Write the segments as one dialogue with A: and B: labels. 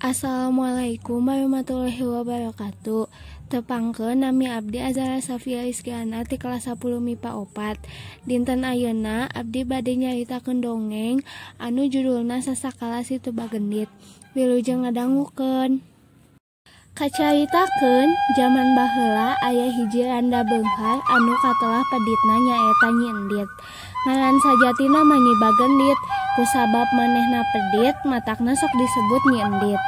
A: Assalamualaikum warahmatullahi wabarakatuh. Tepangkeun nami abdi Azara Safia Rizkiana ti kelas 10 MIPA 4. Dinten ayeuna abdi bade nyaritakeun dongeng anu judulna Sasakala Situ Bagendit. Wilujeng ngadangukeun. Kacaritakeun jaman baheula aya hiji randa beunghar anu katelah peditna nyaeta Nyi Endit. Ngaran sajatina mah Nyi Bagendit, kusabab manehna pedit matakna sok disebut Nyi Endit.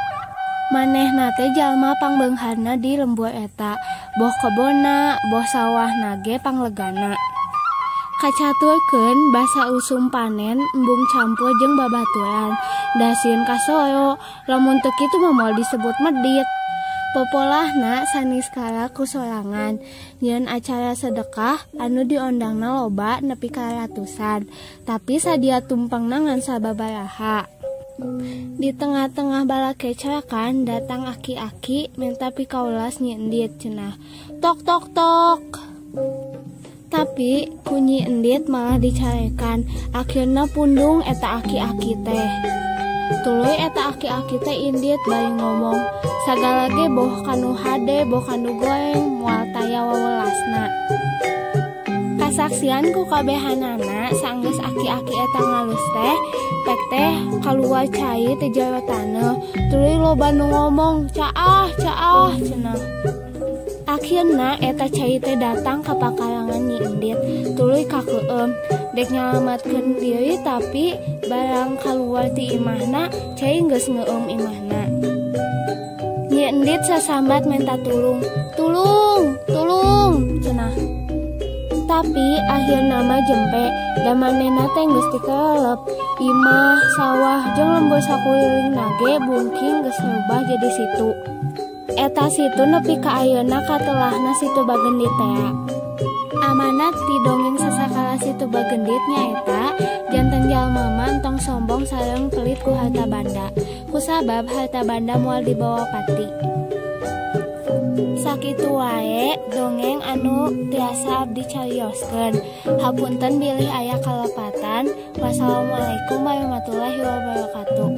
A: Manehna teh jalma pangbeungharna di lembur eta, boh kebonna, boh sawahna ge panglegana. Kacaturkeun basa usum panen embung campur jeung babaturan, da sieun kasoro, lamun teu kitu mah moal disebut medit. Popolahna saniskala ku sorangan, nyieun acara sedekah anu diondangna loba nepi ka ratusan, tapi sadia tumpengna ngan sababaraha. Di tengah-tengah balakecrakan datang aki-aki minta pikaulas Nyi Endit cenah. Tok tok tok. Tapi ku Nyi Endit malah dicarekan, akhirna pundung eta aki-aki teh. Tuluy eta aki-aki teh indit bari ngomong, sagala ge boh kanu hade boh kanu goreng moal taya wawelasna. Kasaksian ku kabehanana sanggeus aki-aki eta ngalus teh, pek teh kaluar cai ti jero taneuh, tuluy loba nu ngomong caah caah cenah. Akhirna eta cai teh datang ka pakarangan Nyi Endit, tuluy kakeueum dek nyalamatkeun diri tapi barang kaluar ti imahna cai geus ngeueum imahna. Nyi Endit sasambat menta tulung, tulung, tulung cenah. Tapi akhirna mah jempe da manehna teh geus dikelep. Imah, sawah jeung lembur sakulilingna ge bungking geus rubah jadi situ. Eta situ nepi ka ayeuna katelahna Situ Bagendit tea. Amanat ti dongeng Sasakala Situ Bagendit nyaeta janten jalma mah entong sombong sareng pelit ku harta banda. Kusabab harta banda moal dibawa pati. Sakitu wae dongeng anu tiasa abdi carioskeun. Hapunten bilih aya kalepatan. Wassalamualaikum warahmatullahi wabarakatuh.